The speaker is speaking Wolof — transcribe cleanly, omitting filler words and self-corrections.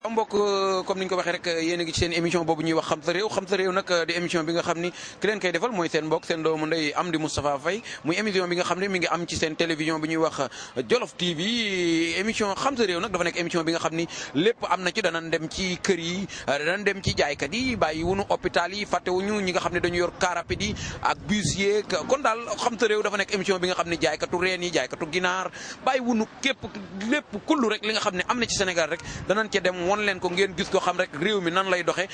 mbokk comme ni ñu ko waxee rek yéen a ngi ci seen émission boobu ñuy wax xam sa réew nag di émission bi nga xam ni ki leen koy defal mooy seen mbokk seen doomu ndey Amdy Moustapha Faye muy émission bi nga xam ne mi ngi am ci seen télévision bi ñuy wax Jolof TV émission xam sa réew nag dafa nekk émission bi nga xam ni lépp am na ci danañ dem ci kër yi danañ dem ci jaaykat yi bàyyi wunu hôpital yi fàttewuñu ñi nga xam ne dañu yor car rapide yi ak bus yeeg kon daal xam sa réew dafa nekk émission bi nga xam ne jaaykatu reen yi jaaykatu ginaar bàyyi wunu képp lépp kullu rek li nga xam ne am na ci Sénégal rek danañ ca dem won leen ko ngeen gis ko xam rek réew mi nan lay doxee